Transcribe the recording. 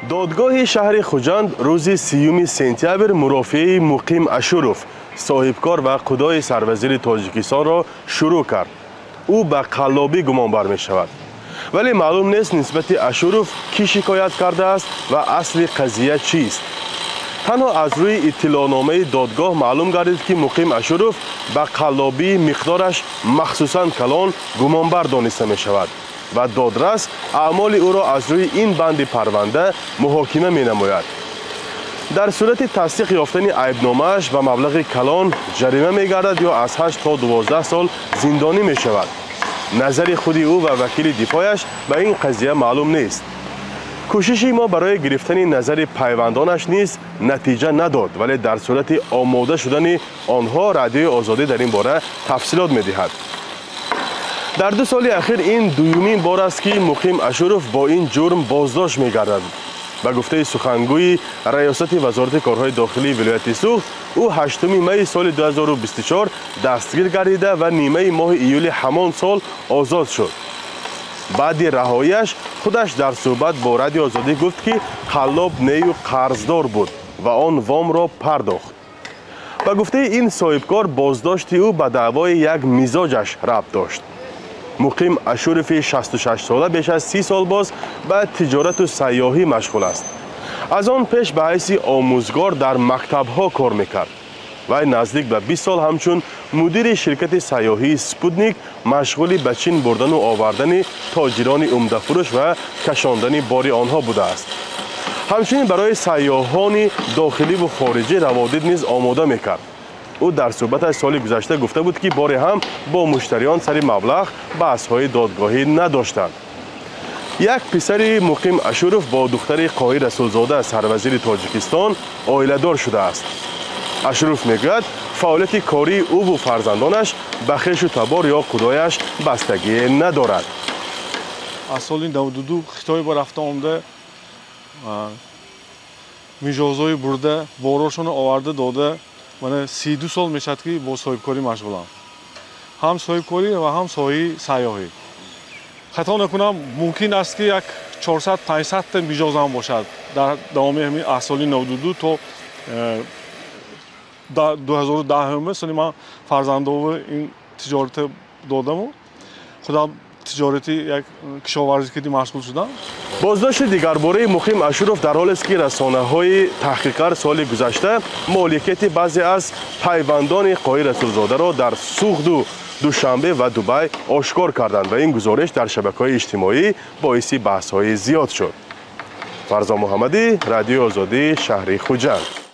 Додгоҳи шаҳри Хуҷанд рӯзи 30 сентябр мурофиаи Муқим Ашуров, соҳибкор ва қудои сарвазири Тоҷикистонро шурӯъ кард. Ӯ ба қаллобӣ гумонбар мешавад. Вале маълум нест, нисбати Ашуров кӣ шикоят кардааст ва асли қазия чист. Танҳо аз рӯи иттилоъномаи додгоҳ маълум гардид, ки Муқим Ашуров ба қаллобии миқдораш махсусан калон гумонбар дониста мешавад ва додрас аъмоли ӯро аз рӯи ин банди парванда муҳокима менамояд. Дар сурати тасдиқ ёфтани айбномааш ба маблағи калон ҷарима мегардад ё аз 8 то 12 сол зиндонӣ мешавад. Назари худи ӯ ва вакили дифояш ба ин қазия маълум нест. Кӯшиши мо барои гирифтани назари пайвандонаш низ натиҷа надод, вале дар сурати омода шудани онҳо Радиои Озодӣ дар ин бора тафсилот медиҳад. Дар 2 соли ахир ин дуюмин бор аст, ки Муқим Ашуров бо ин ҷурм боздошт мегардад. Ба гуфтаи сухангӯи раёсати Вазорати корҳои дохилии вилояти Суғд, ӯ 8 майи соли 2024 дастгир гардида ва нимаи моҳи июли ҳамон сол озод шуд. Баъди раҳоияш худаш дар суҳбат бо Радиои Озодӣ гуфт, ки қаллоб нею қарздор буд ва он вомро пардохт. Ба гуфтаи ин соҳибкор, боздошти ӯ ба даъвои як мизоҷаш рабт дошт. Муқим Ашурови 66 сола беш аз 30 сол боз ба тиҷорату сайёҳӣ машғул аст. Аз он пеш ба ҳайси омӯзгор дар мактабҳо кор мекард. Вай наздик ба 20 сол ҳамчун мудири ширкати сайёҳии «Спутник» машғули ба Чин бурдану овардани тоҷирони умдафурӯш ва кашондани бори онҳо будааст. Ҳамчунин барои сайёҳони дохиливу хориҷӣ раводид низ омода мекард. Ӯ дар суҳбаташ соли гузашта гуфта буд, ки боре ҳам бо муштариён сари маблағ баҳсҳои додгоҳӣ надоштанд. Як писари Муқим Ашуров бо духтари Қоҳир Расулзода, сарвазири Тоҷикистон, оиладор шудааст. Ашуров мегӯяд, фаъолияти кории ӯву фарзандонаш ба хешу табор ё худояш бастагӣ надорад. Аз соли 92 Хитой ба рафта омада, мижозҳои бурда, борошонро оварда дода. Мана 32 сол мешавад, ки бо соҳибкорӣ машғулам, ҳам соҳибкорӣ ва ҳам соҳаи сайёҳӣ. Хато накунам, мумкин аст, ки як 400-500 та мижозам бошад. Дар давоми ҳамин аз соли 92 то 2010 соли ман фарзандову ин тиҷората додаму худам тиҷорати як кишоварзӣ киди машғул шудам. Боздошти дигарбораи Муқим Ашуров дар ҳолест, ки расонаҳои таҳқиқгар соли гузашта моликияти баъзе аз пайвандони Қоҳир Расулзодаро дар Суғду, Душанбе ва Дубай ошкор карданд ва ин гузориш дар шабакаҳои иҷтимоӣ боиси баҳсҳои зиёд шуд. Фарзон Муҳаммадӣ, Радиои Озодӣ, шаҳри Хуҷанд.